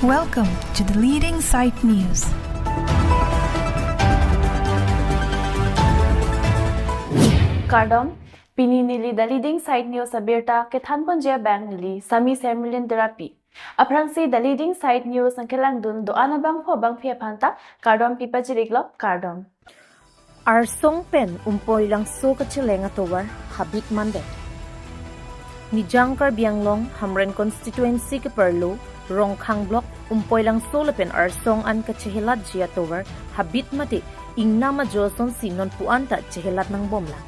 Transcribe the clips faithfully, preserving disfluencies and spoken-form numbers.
Welcome to the leading site news. Kardom, pini neli The Leading Site News abirta kethanponji abang neli Sami Sermilin Terapi. Aphrangsi The Leading Site News nangkelangdun do-an abangphu abangphi aphanta kardom pipajir-iklo, kardom. Arsong pen Umpoilangso kacheleng atovar habit mandet. Nijang Karbi Anglong Hamren constituency keparlo Rongkhang block Umpoilangso lapen arsong an kachehelatji atovar habit mate ingnam ajo asonsi nonpu anta chehelat nangbomlang.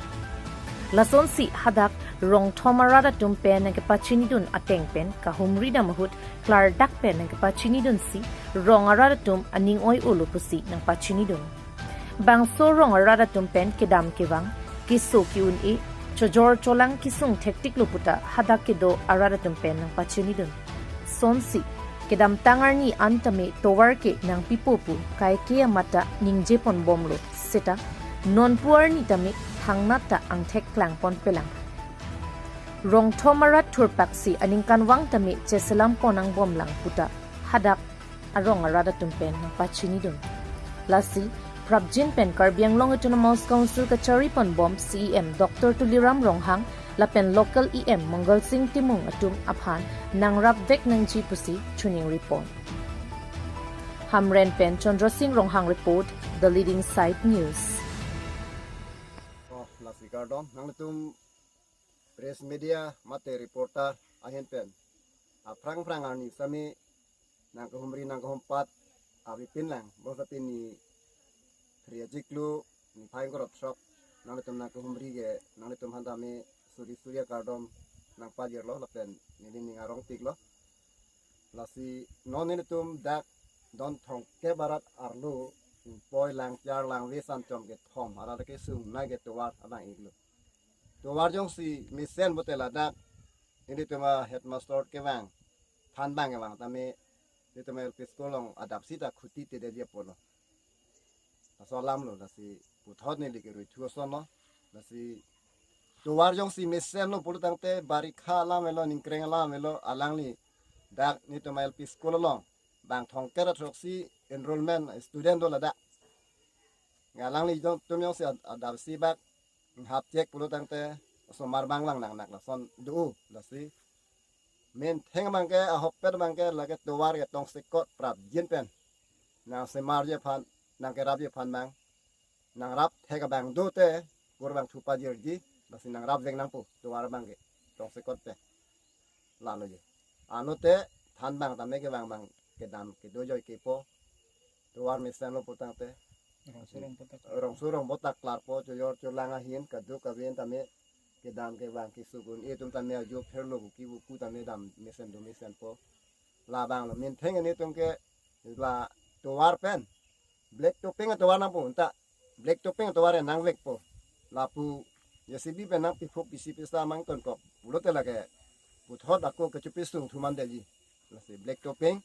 Lasonsi hadak rongthom arat atum pen nangkepachinidun ateng pen kahumri dam ahut klardak pen nangkepachinidunsi rong arat atum aning oi-olo pusi nangpachinidun. Bangso rong arat atum pen kedam kevang, keso ke-un-e, chojor cholang kesung thektiklo puta hadak kedo arat atum pen nangpachinidun. Sonsi kedamtang arni an tame tovar ke nangpipo pu kaike amata ningjeponbomlo, seta nonpu arni tame thangnat ta angthek klangponpelang. Rongthom arat thurpaksi aningkanvang tame cheselampon nangbomlang puta hadak arong arat atum pen nangpachinidun. Lasi prapjin pen Karbi Anglong Autonomous Council kachariponbom C E M Doctor Tuliram Ronghang lapen local E M Mongalsing Timung atum aphan nangrapvek nangji pusi chiningripon. Hamren pen Chandra Singh Ronghang report, The Leading Site News. Oh, lasi kardom, nangtum press media mate reporter ahin pen aphrang phrang arni sami nangkahumri nangkahumpat avepinlang, bangso pini phre achiklo niphai ingkoi ra throk nanglitum nangkahumri ke nanglitum aphan tame suri suri akardom nangpajirlo lapen neli ning arong tiklo. Lasi non nelitum dak don thomkep arat arlo Umpoilang, Charlang, Vesan chom kethom arat kesung nai ke tovar abang-iklo. Tovar jongsi mesen pulote ladak nelitum a headmaster kevang, thanbang kevang tame nelitum a L P school along adap sita khuti tedetji apotlo. Laso alamlo, lasi puthot neli kerui thu asonlo. Lasi tovar jongsi mesenlo pulo tangte barikha alam avelo, ningkreng alam avelo, alangli dak nelitum a L P school along bang thomkep ra throksi enrollment student do ladak. Nge alangli jong tum jongsi ad-, adap si bak hap chek pulo tangte osomar bang lang nangnak lason do, lasi metheng abang ke, ahokpet abang ke lake tovar ke tongsekot prapjin pen nangsemarji aphan, nangkerapji aphan bang, nangrap thek abang dote kur bang thupajirji, lasi nangrapvek nangpo tovar abang ke tongsekot pen. Lalo je. Ano te thanbang tame kevang bang kedam kedo joi kepo. Tovar mesenlo pulo tangte rongso rongpo ta, rongso rongpo ta klarpo, chojor cholang ahin kaduk kaven tame kedam kevang kesung ke-un-e atum tame ajo pherlo, buki buku tame dam mesen do mesenpo. Labanglo metheng nelitum ke la tovar pen black topping atovar nangpo, anta black topping atovar nangvekpo. Lapu J C B pen nangpiphuk pisi pisa mangtonkok pulote lake puthot ako kechopi sung thu mandetji. Lasi black topping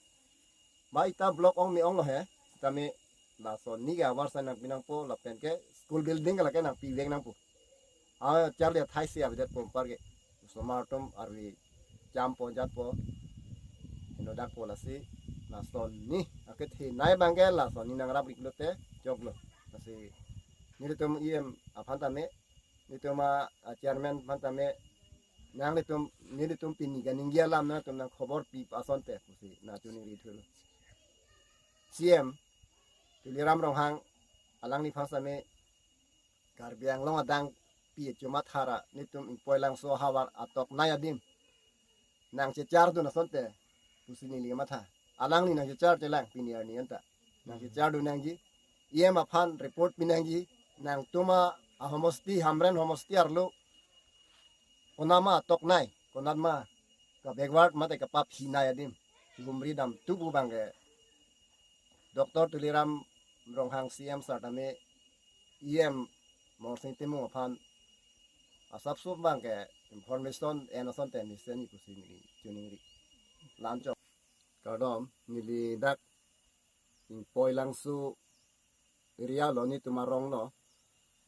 ba ita block ong me-onglo he, tame lason ni ke avar sa nangpi nangpo lapen ke school building ke lake nangpivek nangpo. A charli athai si avedetpo anpar ke. Osomar atum arve champo jatpo, inodakpo, lasi lason ni akethenei abang ke lason ni nangrap-iklote choklo. Lasi nelitum E M aphan tame, nelitum a, a chairman aphan tame, nanglitum, nelitum pini kaningje alam nangtum nangkhobor pi asonte pusi nangchiningri thulo. C M Tuliram Ronghang alangliphan same Karbi Anglong adang pi chumathara nelitum Umpoilangso ahavar atoknei adim nangchechardun asonte pusi neli matha. Alangli nangchechar chelang pini arni anta. Nangchechardun nangji. E M aphan report pinangji. Nangtum a homosti, Hamren homosti arlo konatma atoknei, konatma ka backward mate kapaphinei adim humri dam tubu abang ke Doctor Tuliram Ronghang C M sir tame E M Mongalsing Timung aphan asapso abang ke information en asonte mesen ni pusi neli chiningri. Lanchok. Kardom, neli dak Umpoilangso area lo, nelitum arong lo.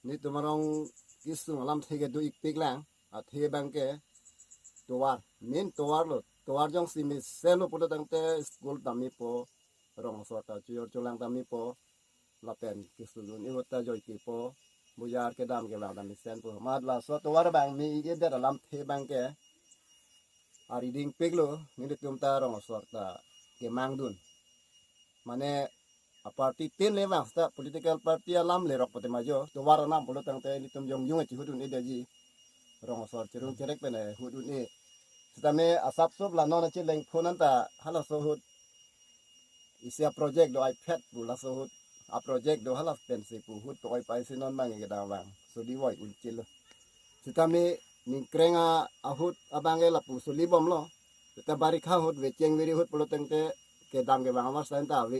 Nelitum arong kesung alamthe kedo-ikpiklang, athe abang ke tovar, main tovar lo, tovar jongsi mesenlo pulo tangte school ta mepo, rong asor ta chojor cholang ta mepo, lapen kesulun ihut ta joikepo, bojar kedam kevang ta mesenpo. Amat laso tovar abang me-edet alamthe abangke ariding piklo, nelitum ta rong asor ta kemangdun. Mane aparty tin le vang seta political party alam lerok pute ma jo, tovar anam pulo tangte nelitum jongjong chihut un-edetji. Rong asor cherung cherek pen ahut un-e. Sitame asapsop la non acheleng phone anta halaso ahut isi aproject do aiphet pu laso ahut aproject do hala pensi pu ahut oi paisi non abang kedam abang soli voi unchilo. Sitame ningkreng a ahut abangke lapu soli bomlo. Seta barikha ahut vecheng viri ahut pulo tangte kedam kevang amar sain ta ave.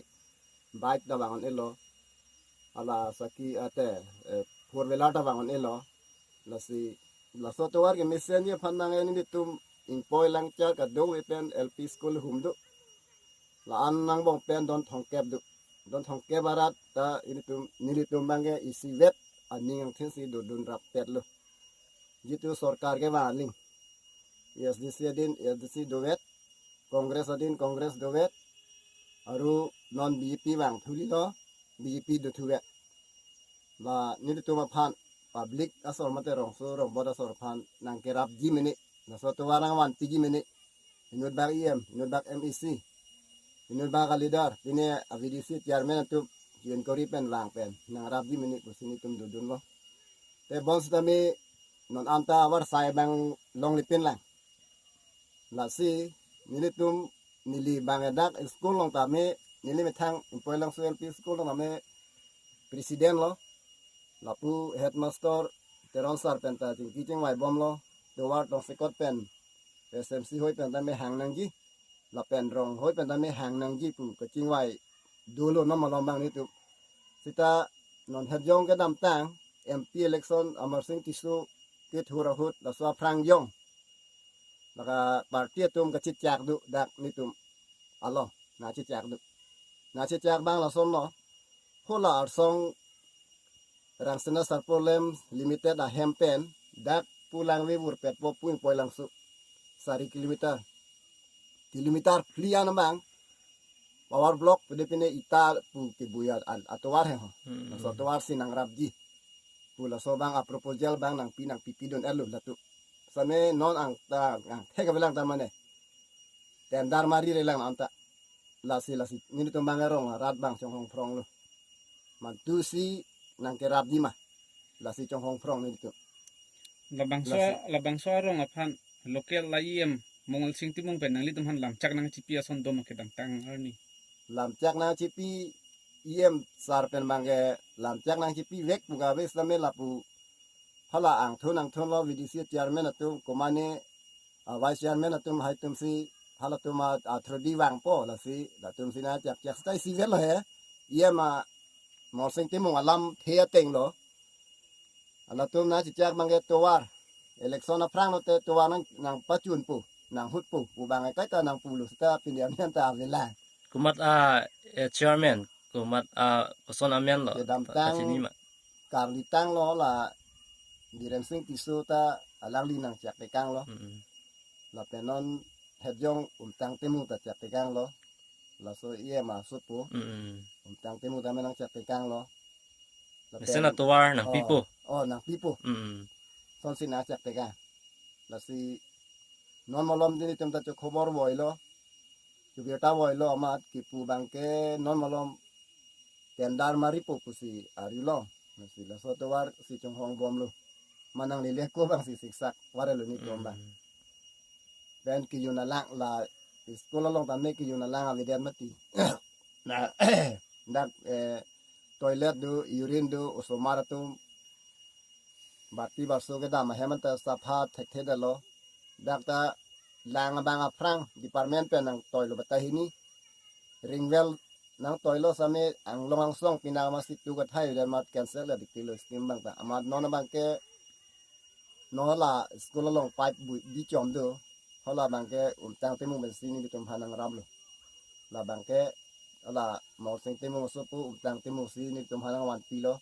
Bike ta vang un-elo. Hala saki ate, eh, four wheeler ta vang un-elo. Lasi laso tovar kemesenji aphan abangke nelitum ingpoi langchar kadokave pen L P school hum do. La-an nangbong pen don thomkep do. Don thomkep arat ta ilitum, nelitum abangke isivet aning angthin si dodun rapetlo. Jitu sorkar kevang aling. A S D C adin A S D C dovet, Congress adin Congress dovet, aru non B J P vang thulilo, B J P dothuvet. La nelitum aphan public asor mate rongso rongbot asor aphan nangkerapji mene, laso tovar nangvanpiji mene, inut bak E M, inut bak M A C, inut bak a leader, pine a V D C chairman atum, J N Kori pen vang pen nangrapji mene pusi nelitum dodunlo. Te bonsitame non anta avarsai abang longle pinlang. Lasi nelitum neli abang dak school along tame, neli methang Ingpoilangso L P school along tame president lo. Lapu headmaster Teron sir pen ta chingki chingvai bomlo. Tovar tongsekot pen S M C hoi pen tame hang nangji, lapen rong hoi pen tame hang nangji pu kachingvai dolo non malom abang nelitum. Seta non hepjong kedamtang M P election Amarsing Tisso kethur ahut laso aphrang jong lake party atum kachechak do dak nelitum along, nangchechak do. Nangchechak abang lasonlo, hala Arsong Rangsina Sarpo Lamps Limited ahem pen dak pu langve vurpetpo pu Ingpoilangso sari kilometer. Kilometer phli an abang power block pede pine ita pu kebu a, atovar he ho. Hmm. Laso atovar si nangrapji pu laso abang aproposal abang nangpi nangpipi dun-etlo latum. Sitame non angta angthek avelang ta mane tender mari relang anta. Lasi lasi nelitum abang arong arat abang chonghong phronglo. Mantu si nangkerapji ma, lasi chonghong phrong nelitum. Labangso, lasi labangso arong aphan local E M Mongolsing Timung pen nanglitum aphan lamchak nangchipi ason doma kedamtang arni? Lamchak nangchipi E M sir pen abangke lamchak nangchipivek pu kave sitame lapu hala angthun angthunlo V D C chairman atum, komane, ah, vice chairman atum, haitumsi halatum a, ah, through di vangpo, lasi latumsi nangchakchak seta isivetlo he. E M a Mongolsing Timung alamthe atenglo. Halatum nangchechak abangke tovar election aphrang lote tovar nang, nangpachunpo, nanghutpo pu abangke kaita nangpulo seta pini amen ta avelang. Komat a, eh, chairman, komat a, koson amen lo? Kedamtang kachini ma? Karlitang lo, la Birensing Tisso ta alangli nangchaktekanglo. Mm-mm. Lapen non hepjong Umtang Timung ta chaktekanglo. Laso E M a supo. Mm-mm. Umtang Timung tame nangchaktekanglo. Lapen mesen atovar nangpipo? Oh, oh, nangpipo. Mm-mm. Sonsi nangchaktekang. Lasi non malom nelitum ta chokhobor voilo. Chobirta voilo amat kipu abangke non malom tender maripo pusi arilong. Lasi laso atovar si chonghong bomlo. Manang lele ko abang si siksak varelo nelitum abang. Hmm. Pen kejun alang la school along tame kejun alang avedet mati. Na dak, eh, toilet do, urine do, osomar atum bati baso kedam ahem anta sapha thekthedetlo. Dak ta lang abang aphrang department pen nangtoilo batai hini. Ring well nangtoilo sitame anglong angsong pinang masi tu kathai dan mat cancel la dikti lo scheme abang ta. Amat non abangke non la school along pipe bu-, bichom do. Hala abangke Umtang Timung pensi nelitum aphan nangraplo. Labangke hala Mongolsing Timung asopo Umtang Timung si nelitum aphan nangvanpilo.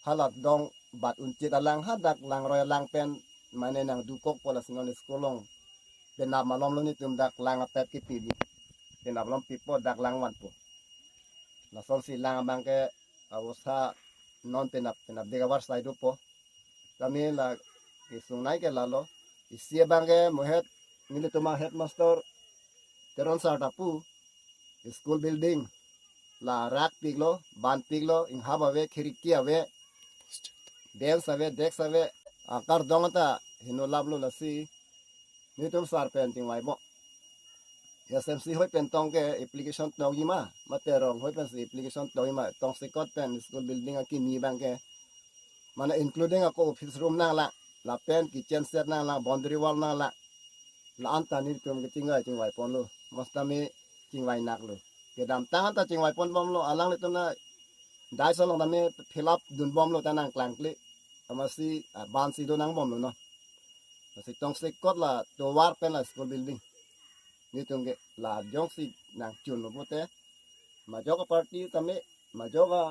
Hala dong bat unchit alang hadak langroi alang pen mane nangdukokpo, lasi non school along penap malomlo, netum dak lang apet kipi bi. Penap malom pipo, dak lang vanpo. Lasonsi lang abang ke awostha non penap, penapdik avar sai dopo. Tame la kesungnei ke lalo. Isi abang ke mohet nelitum a headmaster Teron sir ta pu, school building la rakpiklo, banpiklo, inghap ave, khiriki ave, bench ave, desk ave, akardom ta heno laplo, lasi netum sir pen chingvaipo. S M C hoi pen tong ke application tokji ma, mate rong hoi pensi application tokji ma, tongsekot pen school building akimi abang ke, mane including ako office room nanglang, lapen kitchen shed nanglang, boundary wall nanglang. La-an ta netum kechingvai chingvaiponlo, mo sitame chingvainaklo. Kedamtang an ta chingvaiponbomlo, alanglitum na dais along tame fill up dunbomlo, ta nangklangkle. Amatsi, ah, bansi do nangbomlo non. Lasi tongsekot la tovar pen la school building, netum ke la jongsi nangchunlo pute, majok a-party tame, majok a,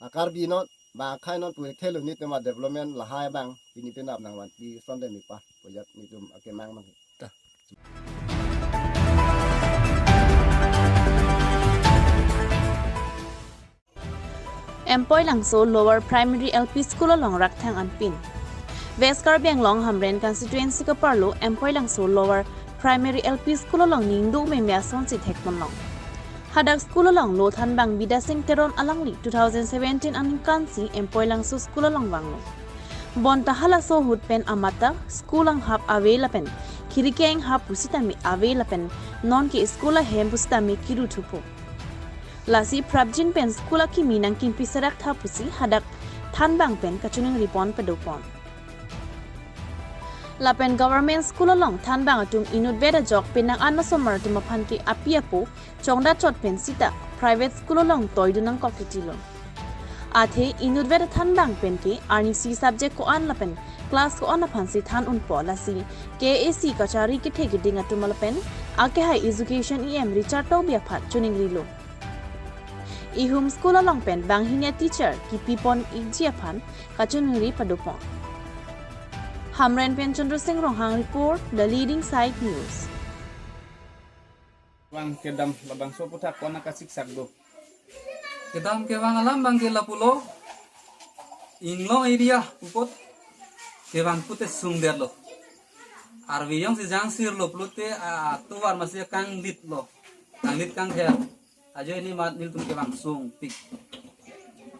a-Karbi non, bang akhei non pu thelo, netum a-development lahai abang pini penap nangvanpi asonte me pa, pu ajat netum akemang abang. Empoilangso Lower Primary L P School along rakthang anpin. West Karbi Anglong Hamren constituency kaparlo Empoilangso Lower Primary L P School along ning do meme asonsi thekponlong. Hadak school along lo thanbang Bidya Sing Teron alangli two thousand seventeen aningkansi Empoilangso school along vanglo. Bonta halaso ahut pen amata school anghap ave lapen khiriki inghap pusitame ave lapen nonke school ahem pusitame kiru thupo. Lasi prapjin pen school akimi nangkimpi serak tha pusi hadak thanbang pen kachiningri pon padopon. Lapen government school along thanbang atum inutvet ajok penang an osomar atum aphan ke api apo chongdat chot pen sita private school along toidun nangkok titilo. Athe inutvet athanbang pen ke arnisi subject ko-an lapen class ko-an aphansi than unpo, lasi K A A C kachari kethe keding atum lapen akehai education E M Richard Tokbi aphan chiningrilo. Ihum school along pen banghini a-teacher kipipon ikji aphan kachiningri padopon. Hamren pen Chandra Sing Ronghang report, The Leading Side News. Vang kedam labangso aputhak ko-an kasiksak do. Kedam kevang alam abang ke lapulo, Inglong area pupot kevang pute sungdetlo. Arve jongsi jangsirlo pulote, ah, tovar amatsi kanglitlo. Kanglit kangther ajoine amat nelitum kevang sungpik.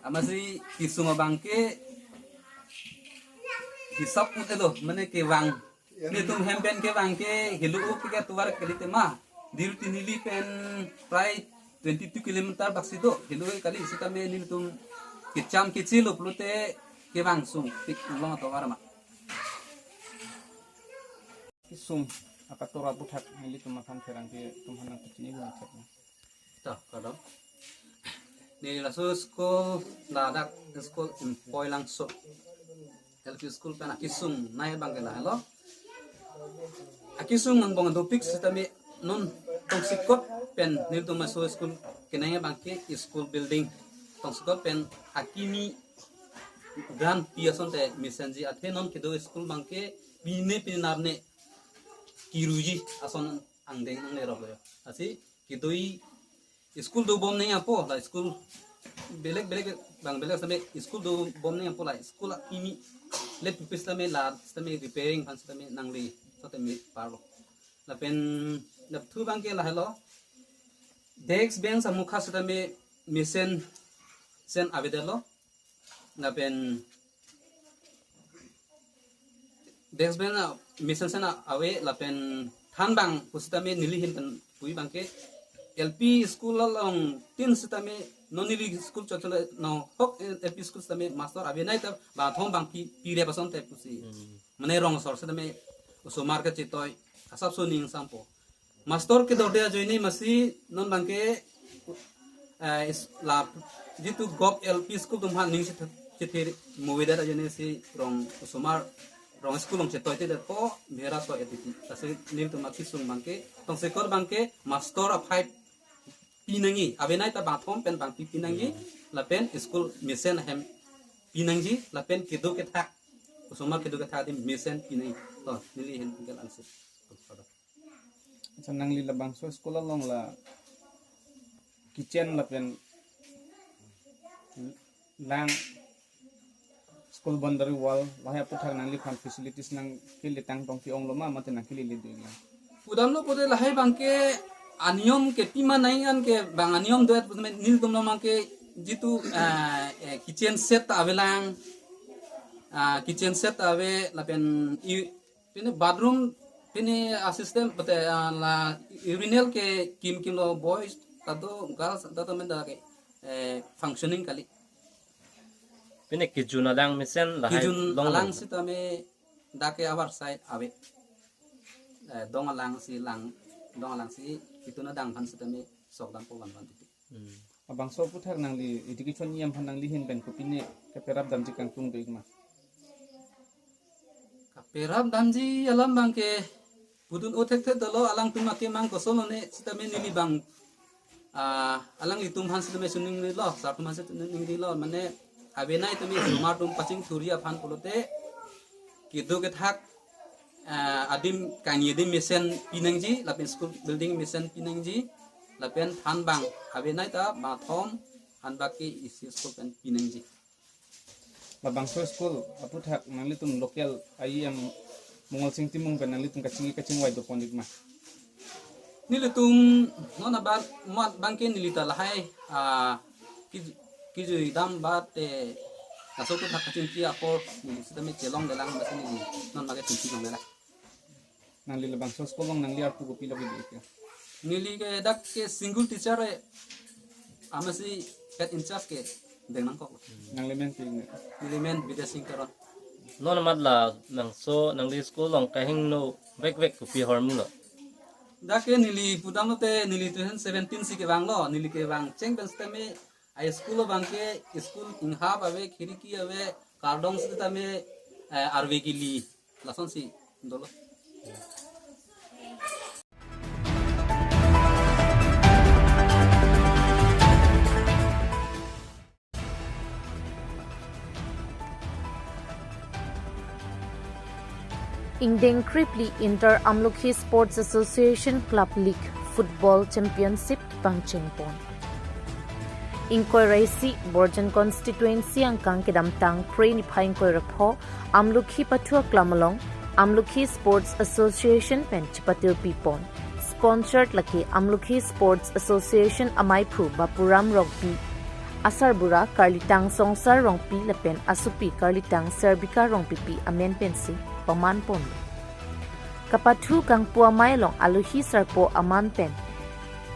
Amatsi kesung abang ke hisap pute lo, mane kevang. Netum hem pen kevang ke helo ke tovar kali tema. Diri te neli pen prai twenty-two kilometer baksi do. Helo kali, sitame nelitum kecham kechelo pulote kevang sungpik Inglong atovar ma. Kesung akatora aputhak nelitum aphan pherangke atum aphan nangkachini nangchek. Ta, kardom. Ne laso school ladak school Empoilangso L P school pen akesung nei abang ke lahelo. Akesung angbong dopik sitame non tongsekot pen nelitum laso school kenei abang ke school building tongsekot pen akimi gran pi asonte mesenji, athe non kedo school abang ke pine pine napne kiruji ason angdeng nanglerok lo. Lasi kedo-i school dobom nangji apo, la school belek belek abang belek sitame school dobom nangji apo, la school akimi le pupis sitame la sitame repairing aphan sitame nangle sitame parlo. Lapen lapu abang ke lahelo, desk bench amukha sitame mesen sen avedetlo. Lapen desk bench a mesen sen ave, lapen thanbang pusitame neli ahin pen pu abang ke L P school along tin sitame non neli school chot chot le nonghok L P school sitame master avenei ta bangthom bangpi pirep asonte pusi. Hmm. Mane rong asor sitame osomar kachetoi asapso ning sampo. Master kedorde ajoine amatsi non abang ke, eh, is-, la jitu Govt L P school atum aphan ning chithe, chithe muvedet ajoine si rong osomar rong school along chetoitedetpo, bhera so etiti. Lasi nelitum akesung abang ke tongsekot abang ke master aphai pinangji, avenei ta bangthom pen bangpi pinangji, lapen school mesen ahem pinangji, lapen kedo kethak, osomar kedo kethak adim mesen pinangji. To, neli ahin pen ke la-ansi. Acha, nangli labangso school along la kitchen lapen lang, school boundary wall lahai aputhak nangliphan facilities nangkele tangtong pi-onglo ma, mate nangkele le doi lang? Pudamlo pute lahai abangke aniyom ke pima nai an ke bang aniyom do-et pute nelitum lo abangke jitu, ah, eh, kitchen set avelang, ah, kitchen set ave lapen i pini bathroom, pini a system pute, ah, la urinal ke kim kim lo, boys ta do, girls ta do, men dak ke, eh, functioning kali. Pini kijun alang mesen lahai kijun long alang long. Sitame dak ke our side ave. Eh, dong alang si lang, dong alang si itu na dang aphan sitame sok dampo van van titi. Hmm. Labangso aputhak nangli education E M aphan nangli ahin pen kopine kaperap damji kangtung do-ik ma? Kaperap damji alam abangke pudun o thekthe dolo, alangtum akemang kosonlone sitame neli abang, ah, alanglitum aphan sitame suning rilo, sar atum aphan suning rilo, mane avenai tame osomar atum pachingthurji aphan pulote kedo kethak, ah, adim kangni adim mesen pinangji, lapen school building mesen pinangji, lapen than abang avenai ta bathroom, than abangke isi school pen pinangji. Labangso school aputhak nanglitum local E M Mongolsing Timung pen nanglitum kachingki kachingvai dopon-ik ma? Nelitum non abat mat abangke neli ta lahai, ah, kij-, kijui dam bat te laso aputhak kachingki apor neli sitame chelonglelang, basi neli non abangke tingki longlelang. Nangli labangso school along nangli arpu kopilo kebi-ik ke? Neli ke dak ke single teacher, eh, amatsi head in charge ke deng nangkok. Nangli men pi ne? Neli men Bidya Singh Teron. Non amat labangso nangli school along kahingno vekvek kopi ahormu lo? Dak ke neli pudamlote neli two thousand seventeen si kevanglo, neli kevang cheng pen sitame a school abangke school inghap ave, khiriki ave, kardom sitame, eh, arve kili, lasonsi dolo. Ingdeng krephli Inter Amlokhi Sports Association Club League Football Championship pangchengpon. Ingkoi ra isi Borjan Constituency angkang kedamtang Phre niphai ingkoi ra pho Amlokhi pathu aklam along Amlokhi Sports Association pen chepatirpipon. Sponsored lake Amlokhi Sports Association amaiphu Bapuram Rongpi, asarbura Karlitang Songsar Rongpi lapen asopi Karlitang Serbika Rongpipi amen pensi pamanpon. Kapathu kangpu amei along alohi sarpo aman pen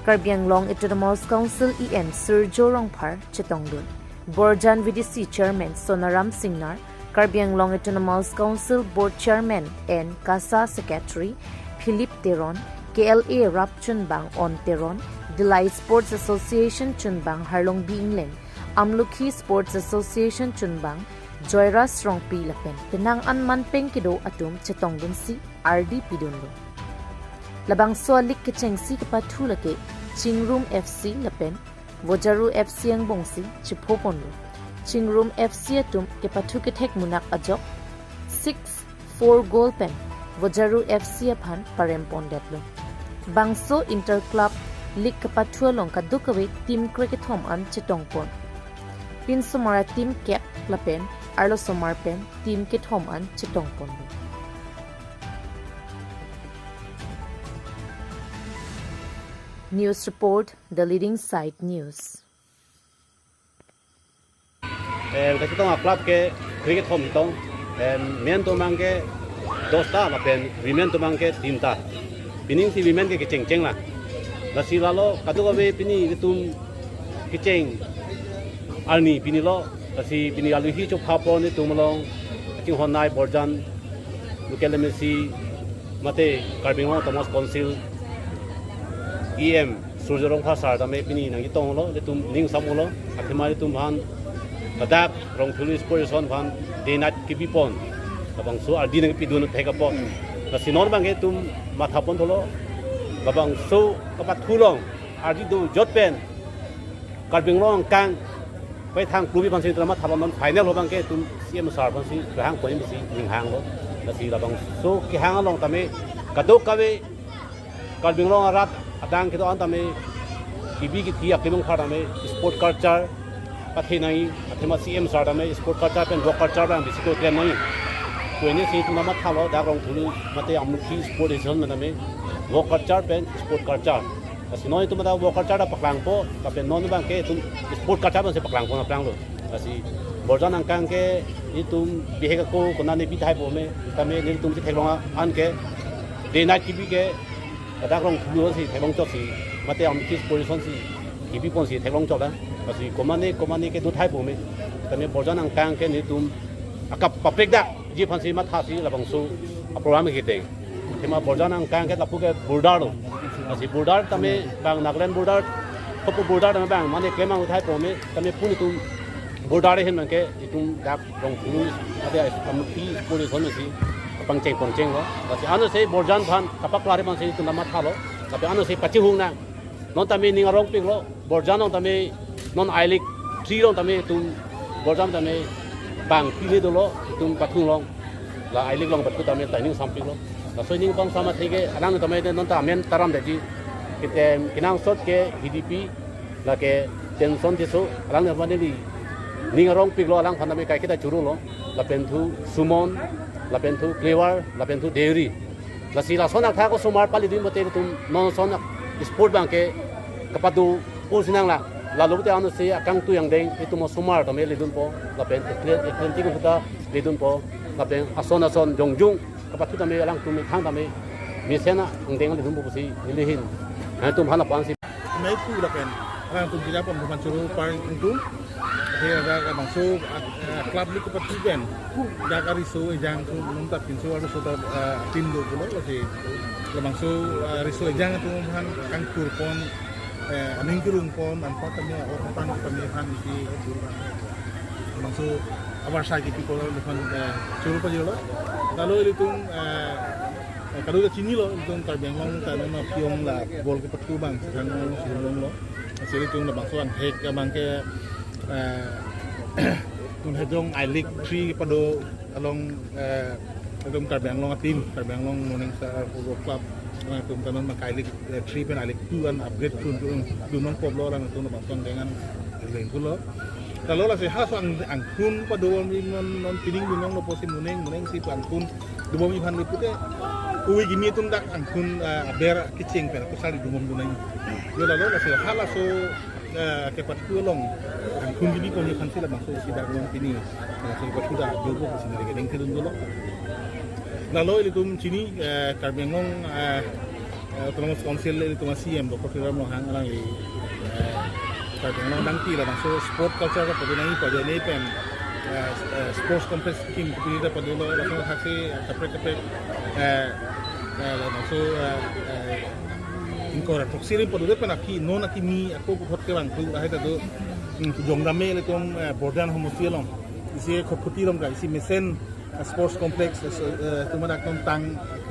Karbi Anglong Autonomous Council E M Surjo Rongphar chetongdun. Borjan V D C Chairman Sonaram Singnar, Karbi Anglong Autonomous Council Board Chairman and KASA Secretary Philip Teron, K L A rap chunbang On Teron, Dillai Sports Association chunbang Harlongbi Engleng, Amlokhi Sports Association chunbang Joyras Rongpi lapen penang an manpeng kedo atum chetongdunsi ardi pidunlo. Labangso a-league kechengsi kepathu lake Chingrum F C lapen Vojaru F C angbongsi chephoponlo. Chingrum F C atum kepathu kethek munak ajok six four goal pen Vojaru F C aphan parempondetlo. Bangso Inter Club League kepathu along kadokave team krekethom an chetongpon. Pinsomar a-team kep lapen arlosomar pen team kethom an chetongponlo. News report, The Leading Side News. Eh, kachetong a-club ke krekethom tong. Eh, men atum abangke dosta lapen women atum abangke tinta. Pining si women ke kechengcheng lang. Lasi lalo kadokave pini itum kecheng arni pini lo. Lasi pini alohi chophapon itum along kachinghon nei Borjan local M A C mate Karbi Anglong Autonomous Council E M Surjo Rongphar sir tame pini nangchetonglo, itum ning samlo, athema itum aphan ladak Rongphuli Sports Association aphan day night kepipon, labangso ardi nangpidun thek apot. Lasi non abangke itum mathapon thulo, labangso kepathu along ardi dojot pen Karbi Anglong angkang pethang klubi aphansi drama thalon non final ho abangke itum C M sir aphansi kehangpon pensi ninghanglo. Lasi labangso kehang along tame Kadokave Karbi Anglong arat adang kedo-an tame, kibi kithi aklimong phar tame sport culture pathenai, athema C M sir tame sport culture pen walk culture pen bisi ko klemnai. Ko ini si itum mathalo, dak Rongphulu mate Amlukhi Sport Association tame walk culture pen sport culture. Lasi non itum ta walk culture ta paklangpo, lapen non abang ke itum sport culture pensi paklangpo na planglo. Lasi Borjan angkang ke itum bihek ako konane bithai po me, tame nelitum si theklong an ke day night kibi ke, ladak Rongphulu si theklong chot si, mate Amlukhi Sport Association si kibi ponsi theklong chot la. Lasi komane komane ke dothai po me, tame Borjan angkang ke nelitum akap papek dak ji aphansi mathasi labangso a-program kedeng. Athema Borjan angkang ke lapu ke border lo. Lasi border tame bang Nagaland border, kopu border tame bang mane klem ang uthai po me, tame pun itum border ahin abang ke itum dak Rongphulu ade Amlukhi Sport Association si pangcheng pangchenglo. Lasi ano si Borjan aphan kapaklar aphansi itum mathalo. Lapen ano si pachihung nang. Non tame ning arongpiklo, Borjan along tame non I-League three along tame itum Borjan tame bang pine dolo, itum pathung along. La I-League along pathu tame ta ning sampiklo. Laso ning pangsam athe ke alang tame non ta amen taram daji. Kete kenangsot ke H D P, lake Tenson Tisso, alang tame neli ning arongpiklo, alangphan tame kaiketa chorolo, lapen thu Sumon, lapen thu Clever, lapen thu Deuri. Lasi lason athak osomar pali dun bote itum non ason sport abang ke kapado po sinang la. Lalo bote ano si akangtui angdeng itum osomar tame ledunpo, lapen athletic, athletic ta ledunpo, lapen ason ason jongjung kapathu tame alangtum methang tame mesen angdeng ledunpo pusi nelihin. Nangtum aphan aphansi. Nai pu lapen alangtum kejapon bukan choro parang itu. He ada kadang so, ah, club ni kapathu pen. Dak ariso ejang so, nonta pinso ariso ta, ah, team do pulo lasi. Labangso, ah, riso ejang atum aphan kangthur pon, eh, aning kerung pon, anpat tame, or pon tame aphan isi. Labangso abar sa kipi pulo aphan, eh, choro pajirlo. Lalo ilitum, eh, eh, kadokave chinilo, ilitum Karbi Anglong ta non aphi along la ball kepathu abang, sekarang along si along lo. Lasi ilitum labangso anghek abang ke, eh, non hejong I-League three pado along, eh, ilitum Karbi Anglong a-team, Karbi Anglong Morning Star Football Club, alangtum ta non ma I-League, eh, three pen I-League two an upgrade tun tun dun nangkoklo, alangtum labangso angdeng an leng pulo. Lalo lasi halaso ang, angkhun pado mi non, non pining dun nanglo pusi moning, moning si angkhun dobom aphan le pute. Uwi gimi atum dak angkhun, eh, aber kecheng pen kusali dobom dun nang. Yo lalo lasi halaso, eh, kepathu along angkhun gimi pon aphansi labangso si dak along pini, eh, si pathu dak dopo pusi nari kedeng kedun dolo. Lalo ilitum chini, eh, Karbi Anglong, eh, eh, Autonomous Council ilitum a-C M Doctor Tuliram Ronghang alangli, eh, Karbi Anglong dangpi labangso sport culture kapado nangji pajone pen, eh, eh, sports complex kim pini ta padulo, labangso haksi kaprek kaprek, eh, eh, labangso, eh, eh, ingkoi ra throksi rim padulo pen aphi non akimi ako puthot kevang thu ahai ta do, hmm, jong dame ilitum, eh, Borjan homosti along isi khotkhoti along ka isi mesen, eh, sports complex, eh, so, eh, itum adak non tang,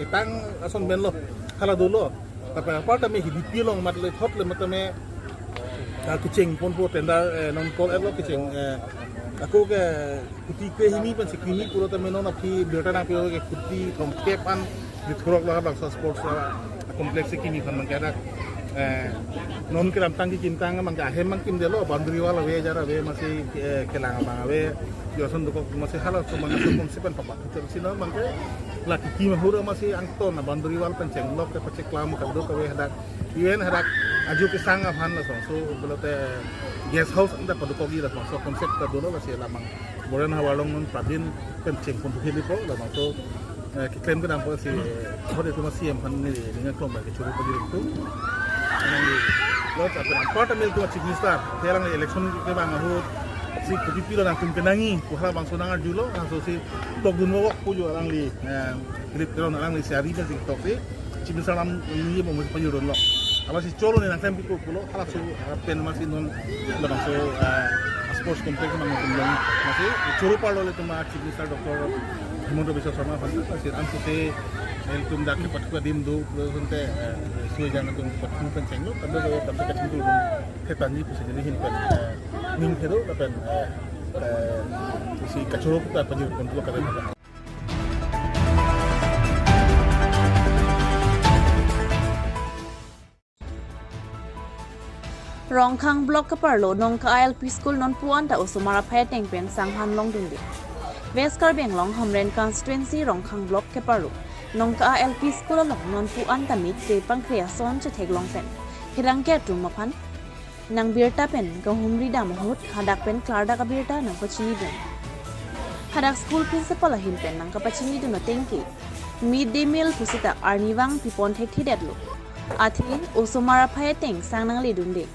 eh, tang ason pen lo, hala dolo. Tapi apar tame H D P along mat le thot le mat tame, ah, kecheng ponpo tender, eh, non call lo kecheng, eh, ako ke kuti ke hini pen si kimi pulo tame non aphi birta nangpi ke kuti throngkep an di thurok lo labangso sports, ah, complex si kimi aphan abang ke dak, eh, non kedamtang kekimtang abang ke ahem abang kimdelo, boundary wall ave, jar ave, masi, eh, kelang abang ave, yo ason dokok masi halaso abang ason konsep pen papa. Terus sino abang ke lake kimi ahut masi angton boundary wall pen chenglok ke pacheklam kadokave hadak. Even hadak aju kesang aphan laso, so pulote guest house anta padokokji laso, so concept ta dolo lasi labang Borjan havar along non Pravin pen cheng pon thukhe lipo labangso, eh, keklem kedampo si, eh, hode tuma C M aphan neli ning aklong ba kechoro pajirlo. Nangli lo ta pen apar tame ilitum a-Chief Minister, ke alangli election kevang ahut si kopi pilo nangtum kenangji pu halabangso nang-arjulo, laso si tok dun wok pu jo alangli, eh, Philip Teron alangli si ari pen si tok si Chief Minister alam ni bom pajirlo. Amatsi choro ni nangklem piko pulo, halaso, ah, pen amatsi non labangso, ah, sports complex nangtum long. Amatsi choro parlo ilitum a-Chief Minister Doctor Himanta Biswa Sarma aphan, amatsi ansi te, eh, ilitum dak kepathu adim do pulo asonte, eh, riso ejang atum pathu pen chenglo, kadokave atum kachingthur dun thetanji pusi neli ahin pen, eh, ning thedo lapen, eh, eh, si kachoro puta pajir pon pulo kadokave. Rongkhang Block keparlo Nongka L P School nonpu anta osomar aphai ateng pen sanghan longdunde. West Karbi Anglong Hamren Constituency Rongkhang Block keparlo Nongka L P School along nonpu anta mik te pangkre ason chetheklong pen pherangke atum aphan nangbirta pen kahumri dam ahut hadak pen klardak abirta nangpachinidun. Hadak school principal ahin pen nangkapachinidun ateng ke mid day meal pusita arnivang pipon thekthedetlo. Athe osomar aphai ateng sang nangledunde.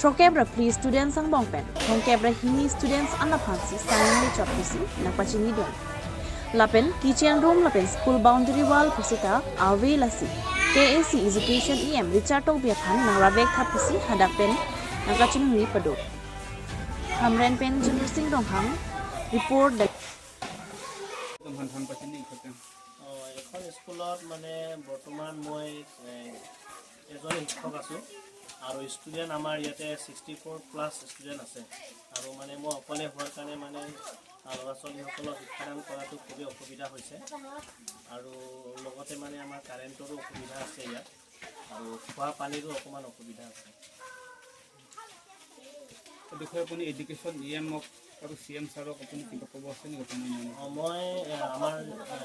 Throkkep ra phli students angbong pen thomkep ra hini students an aphansi sang nanglechot pusi nangpachinidun. Lapen kitchen room lapen school boundary wall pusita ave lasi K A C Education E M Richard Tokbi aphan nangravek tha pusi hadak pen nangkachiningri pado. Hamren pen Junior Singh Ronghang, report the একদম সন্ধান পাইছে নেকি ঘৰতে? অ, এখন স্কুলত মানে বৰ্তমান মই, এ, এজন শিক্ষক আছোঁ আৰু ষ্টুডেণ্ট আমাৰ ইয়াতে ছিক্সটি ফ'ৰ প্লাছ ষ্টুডেণ্ট আছে আৰু মানে মই অকলে হোৱাৰ কাৰণে মানে, আ, ল'ৰা ছোৱালীসকলক শিক্ষাদান কৰাটো খুবেই অসুবিধা হৈছে আৰু লগতে মানে আমাৰ কাৰেণ্টৰো অসুবিধা আছে ইয়াত আৰু খোৱা পানীৰো অকণমান অসুবিধা আছে। এই বিষয়ে আপুনি এডুকেশ্যন ই এমক আৰু চি এম ছাৰক আপুনি কিবা ক'ব আছে নেকি আপোনাৰ মনত? অ, মই, এ, আমাৰ, এ,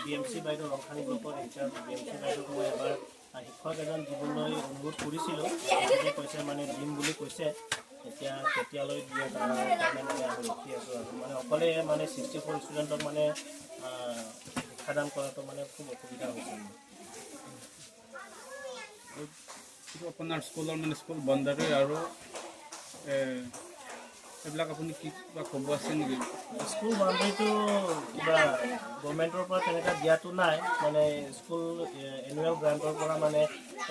বি এম চি বাইদেউ, ৰংখানি ব্লকৰ ইনচাৰ্জ বি এম চি বাইদেউক মই এবাৰ, আ, শিক্ষক এজন দিবলৈ অনুৰোধ কৰিছিলোঁ। তেখেতে কৈছে মানে দিম বুলি কৈছে। এতিয়া কেতিয়ালৈ দিয়ে তাৰ কাৰণে মানে আমি ৰখি আছোঁ আৰু। মানে অকলে মানে ছিক্সটি ফ'ৰ ষ্টুডেণ্টক মানে, আ, শিক্ষাদান কৰাটো মানে খুব অসুবিধা হৈছে। এইটো আপোনাৰ স্কুলৰ মানে স্কুল বাউণ্ডাৰী আৰু, এ, এইবিলাক আপুনি কি কিবা ক'ব আছে নেকি? স্কুল বাউণ্ডেৰীটো কিবা গভৰ্ণমেণ্টৰ পৰা তেনেকুৱা দিয়াটো নাই, মানে স্কুল, এ, এনুৱেল গ্ৰাণ্টৰ পৰা মানে,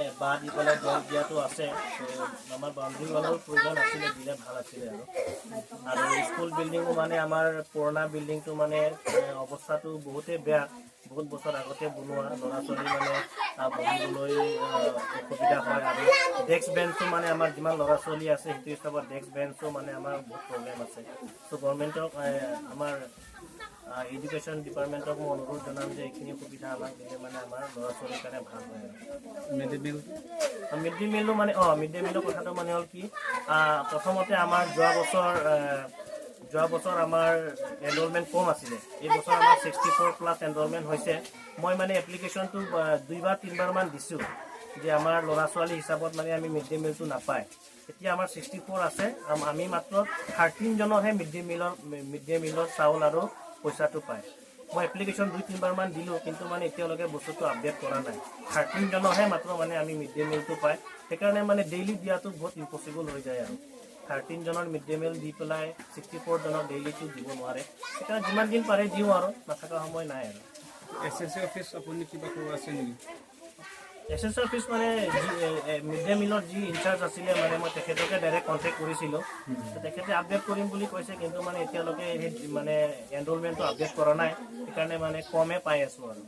এ, বাঁহ দি পেলাই বেৰ দিয়াটো আছে। তো আমাৰ বাউণ্ডেৰী ৱালৰ প্ৰয়োজন আছিলে, দিলে ভাল আছিলে আৰু। আৰু স্কুল বিল্ডিঙো মানে আমাৰ পুৰণা বিল্ডিংটো মানে, এ, অৱস্থাটো বহুতেই বেয়া, বহুত বছৰ আগতে বনোৱা, ল'ৰা ছোৱালী মানে, আ, বহিবলৈ, আ, অসুবিধা হয় আৰু ডেস্ক বেঞ্চো মানে আমাৰ যিমান ল'ৰা ছোৱালী আছে সেইটো হিচাপত ডেস্ক বেঞ্চো মানে আমাৰ বহুত প্ৰব্লেম আছে। তো গভৰ্ণমেণ্টক, এ, আমাৰ, আ, এডুকেশ্যন ডিপাৰ্টমেণ্টক মই অনুৰোধ জনাম যে এইখিনি সুবিধা আমাক দিলে মানে আমাৰ ল'ৰা ছোৱালীৰ কাৰণে ভাল হয় আৰু। Mid day meal? আ, মিড ডে মিলো মানে, অ, মিড ডে মিলৰ কথাটো মানে হ'ল কি, আ, প্ৰথমতে আমাৰ যোৱা বছৰ, আ, যোৱা বছৰ আমাৰ এনৰলমেণ্ট কম আছিলে, এই বছৰ আমাৰ ছিক্সটি ফ'ৰ প্লাছ এনৰলমেণ্ট হৈছে। মই মানে এপ্লিকেশ্যনটো, আ, দুইবাৰ তিনিবাৰমান দিছোঁ যে আমাৰ ল'ৰা ছোৱালী হিচাপত মানে আমি মিড ডে মিলটো নাপায়। এতিয়া আমাৰ ছিক্সটি ফ'ৰ আছে, আম-, আমি মাত্ৰ থাৰ্টিন জনৰহে মিড ডে মিলৰ, মি-, মিড ডে মিলৰ চাউল আৰু পইচাটো পায়। মই এপ্লিকেশ্যন দুই তিনিবাৰমান দিলোঁ, কিন্তু মানে এতিয়ালৈকে বস্তুটো আপডেট কৰা নাই। থাৰ্টিন জনৰহে মাত্ৰ মানে আমি মিড ডে মিলটো পায়, সেইকাৰণে মানে ডেইলি দিয়াটো বহুত ইম্পচিবল হৈ যায় আৰু। থাৰ্টিন জনৰ মিড ডে মিল দি পেলাই ছিক্সটি ফ'ৰ জনক ডেইলিটো দিব নোৱাৰে, সেইকাৰণে যিমান দিন পাৰে দিওঁ আৰু, নাথাকা সময় নাই আৰু। এছ এছ চি অফিচ আপুনি কিবা ক'ব আছে নেকি? এছ এছ চি অফিচ মানে যি, এ, এ, মিড ডে মিলৰ যি ইনচাৰ্জ আছিলে, মানে মই তেখেতকে ডাইৰেক্ট কণ্টেক্ট কৰিছিলোঁ। তো তেখেতে আপডেট কৰিম বুলি কৈছে, কিন্তু মানে এতিয়ালৈকে সেই মানে এনৰলমেণ্টটো আপডেট কৰা নাই, সেইকাৰণে মানে কমে পাই আছোঁ আৰু।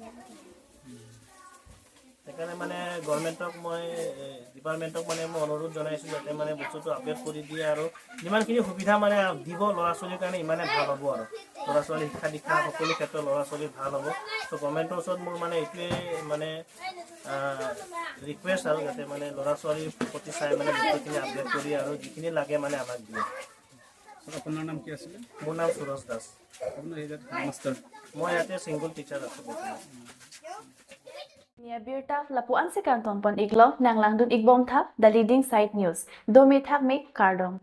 সেইকাৰণে মানে গভৰ্ণমেণ্টক মই, এ, ডিপাৰ্টমেণ্টক মানে মই অনুৰোধ জনাইছোঁ যাতে মানে বস্তুটো আপডেট কৰি দিয়ে আৰু যিমানখিনি সুবিধা মানে দিব ল'ৰা ছোৱালীৰ কাৰণে ইমানে ভাল হ'ব আৰু। ল'ৰা ছোৱালী শিক্ষা দীক্ষা সকলো ক্ষেত্ৰত ল'ৰা ছোৱালী ভাল হ'ব। তো গভৰ্ণমেণ্টৰ ওচৰত মোৰ মানে এইটোৱে মানে, আ, ৰিকুৱেষ্ট আৰু যাতে মানে ল'ৰা ছোৱালীৰ প্ৰতি চাই মানে বস্তুখিনি আপডেট কৰি আৰু যিখিনি লাগে মানে আমাক দিয়ে। ছাৰ, আপোনাৰ নাম কি আছিলে? মোৰ নাম সুৰজ দাস। আপোনাৰ ইয়াত হেডমাষ্টাৰ? মই ইয়াতে ছিংগল টিচাৰ আছোঁ বৰ্তমান। Nia birta lapu-an si kangton pon iklo, nanglangdun ikbom tha, The Leading Side News. Domi thakmi, kardom.